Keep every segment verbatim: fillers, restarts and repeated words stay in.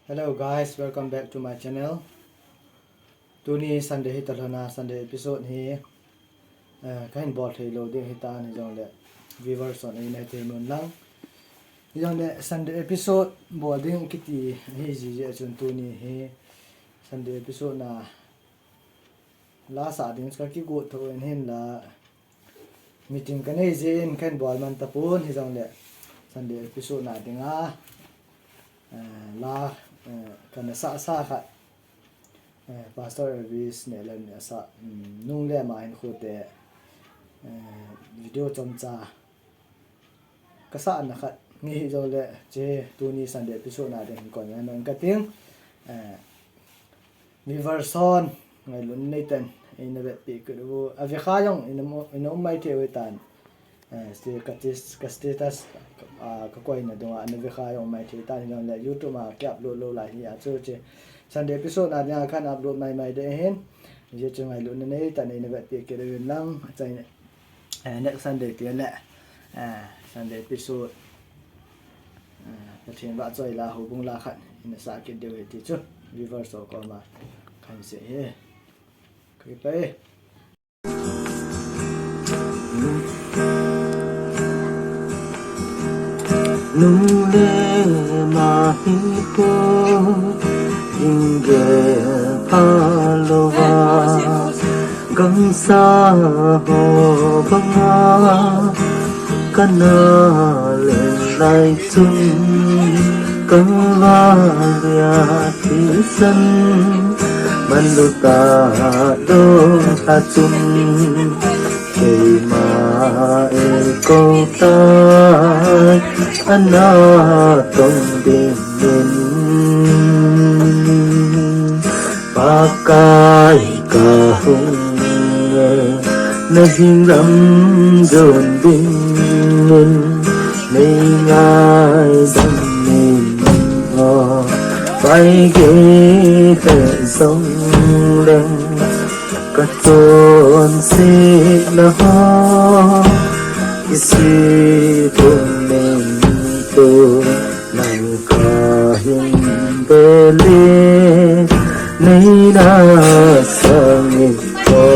Hello guys, welcome back to my channel. Tuni Sunday hi talhona, Sunday episode hi, eh, kahin bol thei lou ding hitan, hijongle viewers hon eina hethei un lang. Hijongle Sunday episode bol ding kiti hi jiji a chun tuni hi Sunday episode na la sah ding ka kigot tho in hinla meeting ka nei jeh in kahin bol man tapon, hijongle Sunday episode na dinga, eh, la, eh, kana sah sa khat, eh, Pastor Elvis Nehlen in asah, um, Nungle Mahinkho te, eh, video chomcha kasah na khat nge hijongle, hiche tuni Sunday episode na ding hin kon ngai nang kating, eh, viewers hon ngailutna neitan eina vetpi kit u, ave kha jong ina um, ina um maithei u hitan. Eh, sti-, ka tis-, ka status, ah, ka koina dunga ana ve kha jong maithei tan, hijongle YouTube a ki upload lou lai hi a chu hiche Sunday episode na dinga kahin upload maimai ding ahin. Hijeh chun ngailutna neitan eina vetpi kit uvin lang, achaina, eh, next Sunday tile, eh, Sunday episode, eh, Pathen vahchoi la, houbung la khat ina sah kit diu ahi ti chu viewers ho koma kahin sei ahi. Ka kipah e. Nungle Mahinkho, inge phalouva, gangsa ho banga kana leng lai chun, Kalvaria thisan manlu tadou a chun, keima eikou tai ana tong dingin, Pakai kahung e, nahing lam jon dingin nei ngaidam in o. Vaigei lheh jongleng kachonsetna ho, kisih pum in tu nang kahin bel e, nei nasang in o.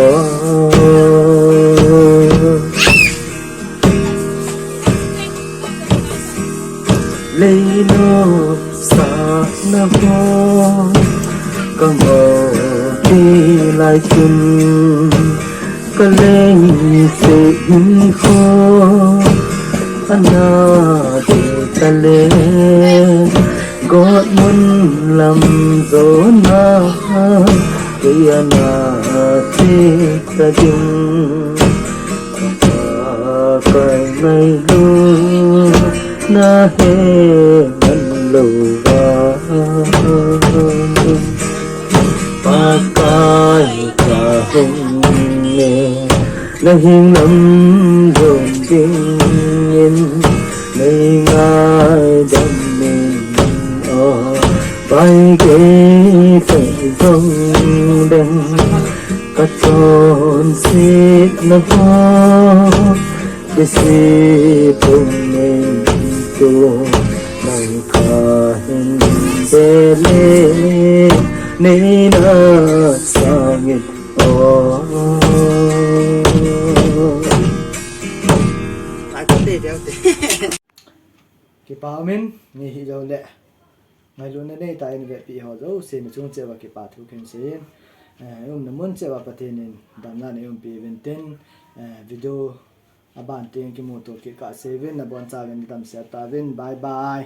Lei nopsahna ho ka ngol ti lai chun, ka leiset hinkho ana dei tale, got mun lam jona kei ana che ta ding. Pakai ngailutna he man louva, Pakai kahung e, nahing lam jon dingin nei ngaidam in o. Vaigei lheh jongleng kachonsetna ho, kisih pum in tu nang kahin bel e, nei nasang in o. Kipa umin, nge hijongle ngailutna neitah in vetpi ho jouse nachung cheh uva kipa thu kahin seiyin, eh, umna mun cheh uva Pathen in damna eiumpi uvin tin, eh, video aban teng kimuto kit kahse uvin, nabonchauvin nadamsel tauvin. Bye bye.